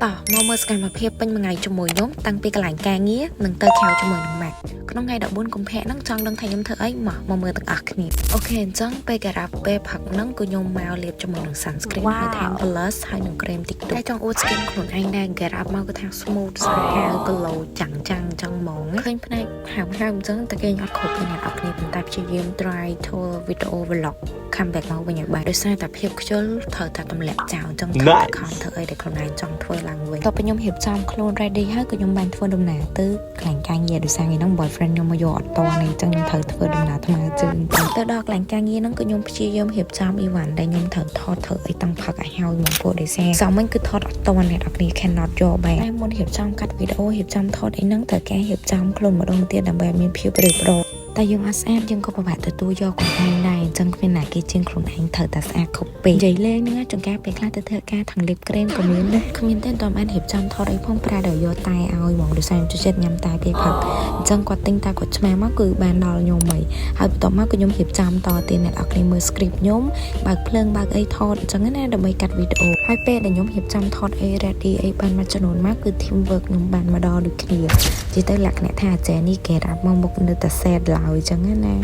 តោះមកមើលសកម្មភាពពេញមួយថ្ងៃជាមួយខ្ញុំតាំងពីកន្លែងការងារនិងទៅក្រៅជាមួយនឹងម៉ាក់ក្នុងថ្ងៃ14កុម្ភៈហ្នឹងចង់ដឹងថាខ្ញុំធ្វើអីមកមកមើលទាំងអស់គ្នាOK អញ្ចឹងពេលការ៉ាប់ពេលផឹកហ្នឹងគឺខ្ញុំមកលាបជាមួយនឹង sunscreen ហើយថែម blush ហើយនឹង cream តិចតួចតែចង់អួត skin ខ្លួនឯងដែរ get up មកគឺថា smooth សាហាវ glow ចាំងចាំងចឹងហ្មងឃើញផ្នែកហើមហើមអញ្ចឹងតែគេអត់គ្រប់ទេអ្នកនរគ្នាប៉ុន្តែព្យាយាម try ធ្វើ video vlog comeback មកវិញឲ្យបានដោយសារតែភាពខ្ជិលត្រូវតែទម្លាក់ចោលអញ្ចឹងត្រូវតែខំធ្វើអីដែលខ្លួនឯងចង់ធ្វើឡើងវិញតទៅខ្ញុំរៀបចំខ្លួន ready ហើយក៏ខ្ញុំបានធ្វើដំណើរទៅកន្លែងការងារដោយសារថ្ងៃហ្នឹង boyfriend ខ្ញុំមកយកអត់តនេះអញ្ចឹងខ្ញុំត្រូវធ្វើដំណើរថ្មើរជើងទៅទៅដល់កន្លែងការងារហ្នឹងក៏ខ្ញុំព្យាយាមរៀបចំអីវ៉ាន់ដែលខ្ញុំត្រូវថតធ្វើអីតាំងផឹកឲ្យហើយមកព្រោះដោយសារសមមិញគឺថតអត់តអ្នកនរគ្នា cannot យកបែរតែមុនរៀបចំកាត់វីដេអូរៀបចំថតអីហ្នឹងត្រូវការរៀបចំខ្លួនម្ដងទៀតដើម្បីឲ្យមានភាពរៀបរយតែយើងអត់ស្អាតយើងក៏ពិបាកទទួលយកខ្លួនឯងដែរអញ្ចឹងគ្មានណាគេជាងខ្លួនឯងត្រូវតែស្អាតគ្រប់ពេលនិយាយលេងហ្នឹងណាចង្ការពេលខ្លះទៅធ្វើការថងលាបក្រែមក៏មានដែរគ្មានទេតើបានរៀបចំថតអីផងប្រាដល់យកតែឲ្យហ្មងដោយសារខ្ញុំចូលចិត្តញ៉ាំតែពេលផឹកអញ្ចឹងគាត់ទិញតែគាត់ឆ្មាមកគឺបានដល់ខ្ញុំហីហើយបន្ទាប់មកក៏ខ្ញុំរៀបចំតទៀតអ្នកនរគ្នាមើល script ខ្ញុំបើកភ្លើងបើកអីថតអញ្ចឹងណាដើម្បីកាត់វីដេអូហើយពេលដែលខ្ញុំរៀបចំថតអី ready អីបានមួយចំនួនមកគឺ team work ខ្ញុំបានមកដល់ដូចគ្នានិយាយទៅលក្ខណៈថាអាចារ្យនេះគេរាប់មកមុខនៅតែ set ឡើយអញ្ចឹងណា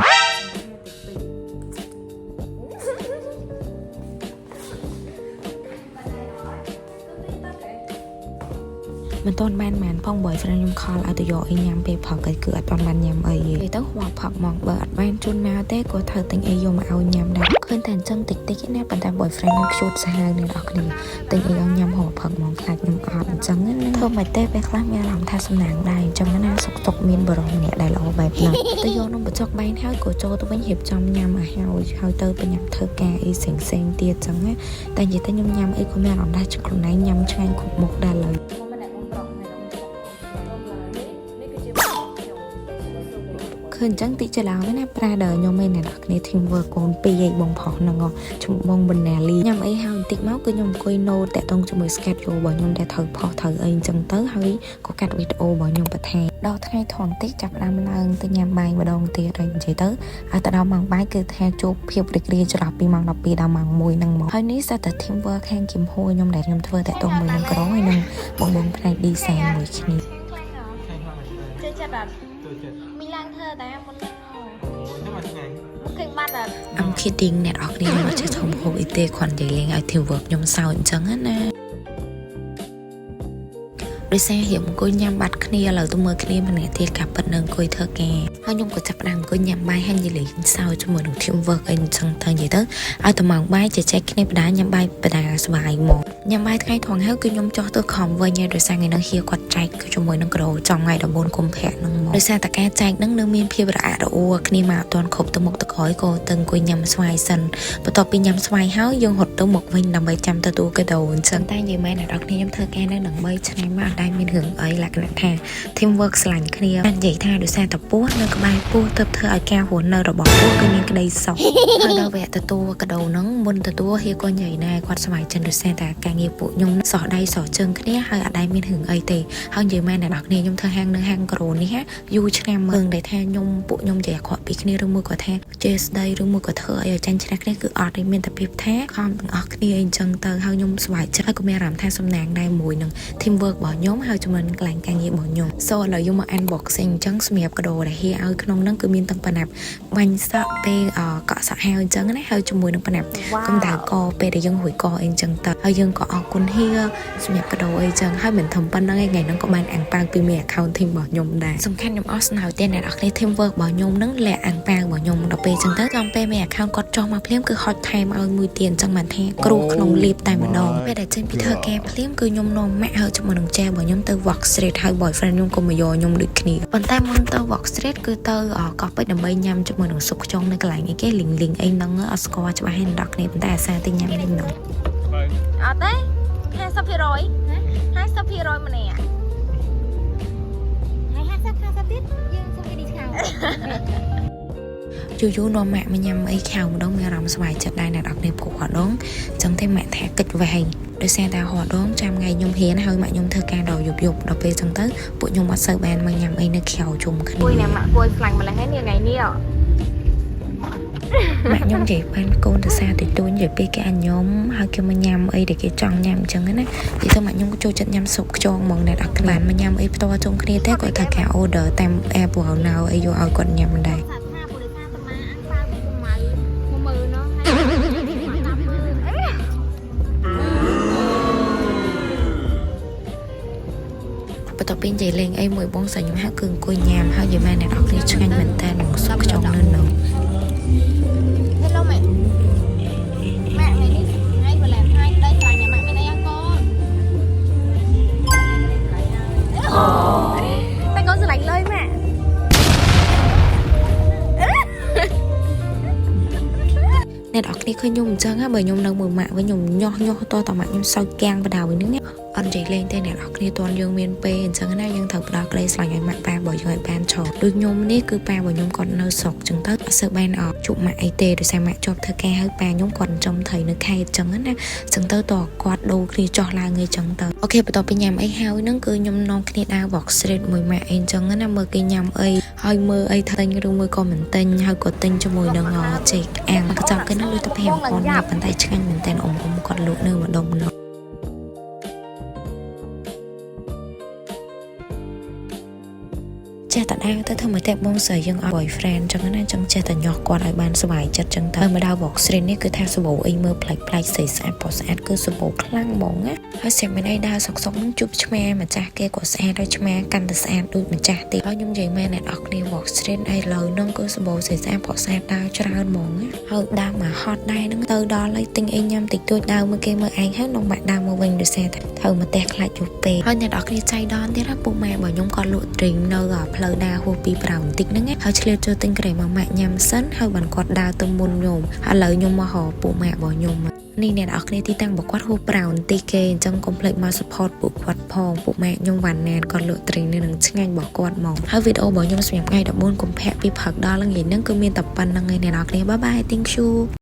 មិនទាន់បានបានផង boyfriend ខ្ញុំ call ឲ្យទៅយកអីញ៉ាំពេលផឹកឯងគឺអត់ទាន់បានញ៉ាំអីទេទៅហួរផឹកហ្មងបើអត់បានជូនមកទេក៏ត្រូវទិញអីយកមកឲ្យញ៉ាំដែរឃើញតែអញ្ចឹងតិចតិចណាប៉ុន្តែ boyfriend ខ្ញុំខ្ជូតសាហាវអ្នកនរគ្នាទិញអីឲ្យញ៉ាំហួរផឹកហ្មងខ្លាចខ្ញុំអត់អញ្ចឹងណាធ្វើមិនទេពេលខ្លះមានអារម្មណ៍ថាសំណាងដែរអញ្ចឹងណាសុកសុកមានបរិសម្នាក់ដែលល្អបែបហ្នឹងទៅយកនំបញ្ចុកបែនហើយក៏ចូលទៅវិញរៀបចំញ៉ាំឲ្យហើយហើយទៅបញ្ញាប់ធ្វើការអីផ្សេងផ្សេងទៀតអញ្ចឹងណាតែនិយាយទៅខ្ញុំញ៉ាំអីក៏មានអារម្មណ៍ថាខ្លួនឯងញ៉ាំឆ្ងាញ់គ្រប់មុខដែរឡើយ មកម្នាក់បងប្រុសម្នាក់បងប្រុសនេះគឺជាបងខ្ញុំ ឃើញអញ្ចឹងតិចច្រឡំណាប្រាដល់ខ្ញុំឯងអ្នកនរគ្នា team work កូនពីរឯងបងប្រុសហ្នឹងឈ្មោះបងបណ្ណាលីញ៉ាំអីហើយបន្តិចមកគឺខ្ញុំអង្គុយ note តាក់ទងជាមួយ schedule របស់ខ្ញុំដែលត្រូវផុសត្រូវអីអញ្ចឹងទៅហើយក៏កាត់វីដេអូរបស់ខ្ញុំបន្ថែមដល់ថ្ងៃថងតិចចាប់ផ្ដើមឡើងទៅញ៉ាំបាយម្ដងទៀតហើយនិយាយទៅឲ្យទៅដល់ម៉ោងបាយគឺថាជួបភាពរីករាយចន្លោះពីម៉ោង12ដល់ម៉ោង1ហ្នឹងមកហើយនេះសិតតែ team work ខាងគឹមហួរខ្ញុំដែលខ្ញុំធ្វើតាក់ទងមួយនឹងក្រុងហើយនឹងបងបងផ្នែក design មួយគ្នា ខ្លាំងហ៎ចូលចិត្តអត់ ចូលចិត្ត មីឡើងធ្វើតែមុនហ្នឹង អូចាំមកឆ្ងាញ់ មកឃើញបាត់អត់ I'm kidding អ្នកនរគ្នាខ្ញុំអត់ចេះធំហូបអីទេគ្រាន់និយាយលេងឲ្យ team work ខ្ញុំសើចអញ្ចឹងណាដោយសាររៀបអង្គុយញ៉ាំបាត់គ្នាឥឡូវទៅមើលគ្នាម្នាក់ទៀតការពិតនៅអង្គុយធ្វើការហើយខ្ញុំក៏ចាប់ផ្ដើមអង្គុយញ៉ាំបាយហើយនិយាយលេងសើចជាមួយនឹង team work អីអញ្ចឹងទៅនិយាយទៅឲ្យតែម៉ោងបាយជជែកគ្នាបដាញ៉ាំបាយបដាស្បាយមកញ៉ាំបាយថ្ងៃត្រង់ហើយគឺខ្ញុំចុះទៅខំវិញហើយដោយសារថ្ងៃហ្នឹងហៀគាត់ចែកគឺជាមួយនឹងក្រូចំថ្ងៃ14កុម្ភៈហ្នឹងមកដោយសារតែការចែកហ្នឹងនៅមានភាពរអាក់រអួលគ្នាមកអត់ទាន់គ្រប់ទៅមុខទៅក្រោយក៏ទៅអង្គុយញ៉ាំស្វាយសិន បន្ទាប់ពីញ៉ាំស្វាយហើយយើងរត់ទៅមកវិញដើម្បីចាំទទួលកាដូអញ្ចឹងតែនិយាយមែនអ្នកនរគ្នាខ្ញុំធ្វើការនៅនឹង3ឆ្នាំមកអត់ដែលមានរឿងអីលក្ខណៈថា team work ស្រឡាញ់គ្នាបាននិយាយថាដោយសារតែពស់នៅក្បែរពស់ទើបធ្វើឲ្យការរស់នៅរបស់ពស់គឺមានក្តីសុខហើយដល់វគ្គទទួលកាដូហ្នឹងមុនទទួលហៀក៏និយាយដែរគាត់សប្បាយចិត្តដោយសារតែការងារពួកខ្ញុំសោះដៃសោះជើងគ្នាហើយអត់ដែលមានរឿងអីទេហើយនិយាយមែនអ្នកនរគ្នាខ្ញុំធ្វើហាងនៅហាងក្រូនេះយូរឆ្នាំមើងដែលថាខ្ញុំពួកខ្ញុំនិយាយអាក្រក់ពីគ្នាឬមួយក៏ថាចេះស្ដីឬមួយក៏ធ្វើអីឲ្យចាញ់ឈ្នះគ្នាគឺអត់ទេមានតែភាពថាខំទាំងអស់គ្នាអីអញ្ចឹងទៅហើយខ្ញុំសប្បាយចិត្តហើយក៏មានអារម្មណ៍ថាសំណាងដែរមួយនឹង team work របស់ខ្ញុំហើយជាមួយនឹងកន្លែងការងាររបស់ខ្ញុំ so ឥឡូវយើងមក unboxing អញ្ចឹងសម្រាប់កាដូដែលហៀឲ្យក្នុងហ្នឹងគឺមានទាំងប៉ាណាប់បាញ់សក់ពេលកក់សក់ហើយអញ្ចឹងណាហើយជាមួយនឹងប៉ាណាប់កម្ដៅកពេលដែលយើងរួយកអីអញ្ចឹងទៅហើយយើងក៏អរគុណហៀសម្រាប់កាដូអីអញ្ចឹងហើយមិនធំប៉ុណ្្នឹងឯងថ្ងៃហ្នឹងក៏បានអាំងប៉ាវពីមេ accounting របស់ខ្ញុំដែរសំខាន់ខ្ញុំអស់ស្នើទេអ្នកនរគ្នា team work របស់ខ្ញុំហ្នឹងលាក់អាំងប៉ាវរបស់ខ្ញុំដល់ពេលអញ្ចឹងទៅចំពេលមេ account គាត់ចុះមកភ្លាមគឺហុចថែមឲ្យមួយទៀតអញ្ចឹងបានថាគ្រោះក្នុងលៀបតែម្ដងពេលដែលចេញពីធ្វើការភ្លាមគឺខ្ញុំនាំម៉ាក់ហើយជាមួយនឹងចែរបស់ខ្ញុំទៅ Walk Street ហើយ boyfriend ខ្ញុំក៏មកយកខ្ញុំដូចគ្នាប៉ុន្តែមុនទៅ Walk Street គឺទៅកោះពេជ្រដើម្បីញ៉ាំជាមួយនឹងស៊ុបខ្យងនៅកន្លែងអីគេលីងលីងអីហ្នឹងអត់ស្គាល់ច្បាស់ទេអ្នកនរគ្នាប៉ុន្តែអាសាទៅញ៉ាំនេះហ្នឹង អត់ទេ50% 50%ម្នាក់ ហើយ50 50ទៀតយើងសុំគេ discount យូរយូរនាំម៉ាក់មកញ៉ាំអីខៅម្ដងមានអារម្មណ៍សប្បាយចិត្តដែរអ្នកនរគ្នាព្រោះគាត់ដងចឹងទេម៉ាក់ថាគិតវែងដោយសារតែរហដងចាំថ្ងៃខ្ញុំរៀនហើយម៉ាក់ខ្ញុំធ្វើការដល់យប់យប់ដល់ពេលចឹងទៅពួកខ្ញុំអត់សូវបានមកញ៉ាំអីនៅក្រៅជុំគ្នា គួយអ្នកម៉ាក់គួយខ្លាំងម្ល៉េះហើយនេះថ្ងៃនេះ ម៉ាក់ខ្ញុំនិយាយបានកូនទៅសារតិចតួចនិយាយពេលគេអញខ្ញុំហើយគេមកញ៉ាំអីដែលគេចង់ញ៉ាំអញ្ចឹងណានិយាយទៅម៉ាក់ខ្ញុំក៏ចូលចិត្តញ៉ាំស៊ុបខ្យងហ្មងអ្នកនរគ្នាបានមកញ៉ាំអីផ្ទាល់ជុំគ្នាទេគាត់ត្រូវការ order តាម app Wow Now អីយកឲ្យគាត់ញ៉ាំមិនដែរ សាថាពលិសាតមាអាំងប៉ាវពីប្រម៉ៅ10000ណោះហើយ10,000 បន្ទាប់ពីនិយាយលេងអីមួយបងស្រីខ្ញុំហៅគឺអង្គុយញ៉ាំហើយនិយាយមកអ្នកនរគ្នាឆ្ងាញ់មែនតើនឹងស៊ុបខ្យងនៅនោះ Hello ម៉ែម៉ាក់ថ្ងៃនេះថ្ងៃ Valentine ក្តីស្រឡាញ់ម៉ាក់មានអីអងកូន តែកូនស្រឡាញ់លុយម៉ាក់ អ្នកនរគ្នាឃើញខ្ញុំអញ្ចឹងហ่ะបើខ្ញុំនៅមួយម៉ាក់វិញខ្ញុំញាស់ញាស់តតម៉ាក់ខ្ញុំសើចកាំងបដៅវិញហ្នឹងអត់និយាយលេងទេអ្នកនរគ្នាតន់យើងមានពេលអញ្ចឹងណាយើងត្រូវផ្ដល់ក្តីស្រឡាញ់ឲ្យម៉ាក់ប៉ារបស់យើងឲ្យបានច្រើនដូចខ្ញុំនេះគឺប៉ារបស់ខ្ញុំគាត់នៅស្រុកអញ្ចឹងទៅអត់សូវបានអត់ជួបម៉ាក់អីទេដោយសារម៉ាក់ជាប់ធ្វើការហើយប៉ាខ្ញុំគាត់ចិញ្ចឹមត្រីនៅខេត្តអញ្ចឹងណាអញ្ចឹងទៅតគាត់ដូរគ្នាចោះឡើងអីចឹងទៅOK បន្ទាប់ពីញ៉ាំអីហើយហ្នឹងគឺខ្ញុំនាំគ្នាដើរ walk street មួយម៉ាក់អីអញ្ចឹងណាមើលគេញ៉ាំអីហើយមើលអីទិញឬមួយក៏មិនទិញហើយក៏ទិញជាមួយនឹងចេកអាំងកញ្ចប់គេហ្នឹងដូចតែ5000ដែរប៉ុន្តែឆ្ងាញ់មែនតើអ៊ំអ៊ំគាត់លក់នៅម្ដុំនោះ ចេះតែដើរទៅធ្វើមកតែបងស្រីយើងអត់ boyfriend ចឹងណាចឹងចេះតែញាស់គាត់ឲ្យបានសុបាយចិត្តចឹងទៅមកដល់ walk street នេះគឺថាសបោអីមើលប្លែកប្លែកស្អីស្អាតប្រុសស្អាតគឺសបោខ្លាំងហ្មងណាហើយស្រាប់មានអីដើរសុកសុកហ្នឹងជួបឆ្មាម្ចាស់គេក៏ស្អាតហើយឆ្មាកាន់តែស្អាតដូចម្ចាស់ទៀតហើយខ្ញុំនិយាយមែនអ្នកនរគ្នា walk street ឥឡូវហ្នឹងគឺសបោស្អីស្អាតប្រុសស្អាតដើរច្រើនហ្មងណាហើយដើរមកហត់ដែរហ្នឹងទៅដល់ហើយទិញអីញ៉ាំតិចតួចដើរមើលគេមើលឯងហើយនំបាក់ដើរមកវិញដោយសារតែត្រូវមកផ្ទះខ្លាចយូរពេកហើយអ្នកនរគ្នាចៃដន្យទៀតណាពុកម៉ែរបស់ខ្ញុំគាត់លក់ drink នៅផ្លូវដើរហួសពីប្រៅបន្តិចហ្នឹងណាហើយឆ្លៀតចូលទិញក្រែមមកម៉ាក់ញ៉ាំសិនហើយបានគាត់ដើរទៅមុនខ្ញុំឥឡូវខ្ញុំមករកពុកម៉ាក់របស់ខ្ញុំនេះអ្នកនរគ្នាទីតាំងរបស់គាត់ហួសប្រៅបន្តិចគេអញ្ចឹងកុំភ្លេចមក support ពួកគាត់ផងពុកម៉ាក់ខ្ញុំវ៉ាន់ណានគាត់លក់ drink នៅនឹងឆ្ងាញ់របស់គាត់ហ្មងហើយវីដេអូរបស់ខ្ញុំសម្រាប់ថ្ងៃ14កុម្ភៈពីព្រឹកដល់ល្ងាចហ្នឹងគឺមានតែប៉ុណ្្នឹងឯងអ្នកនរគ្នាbye bye, thank you.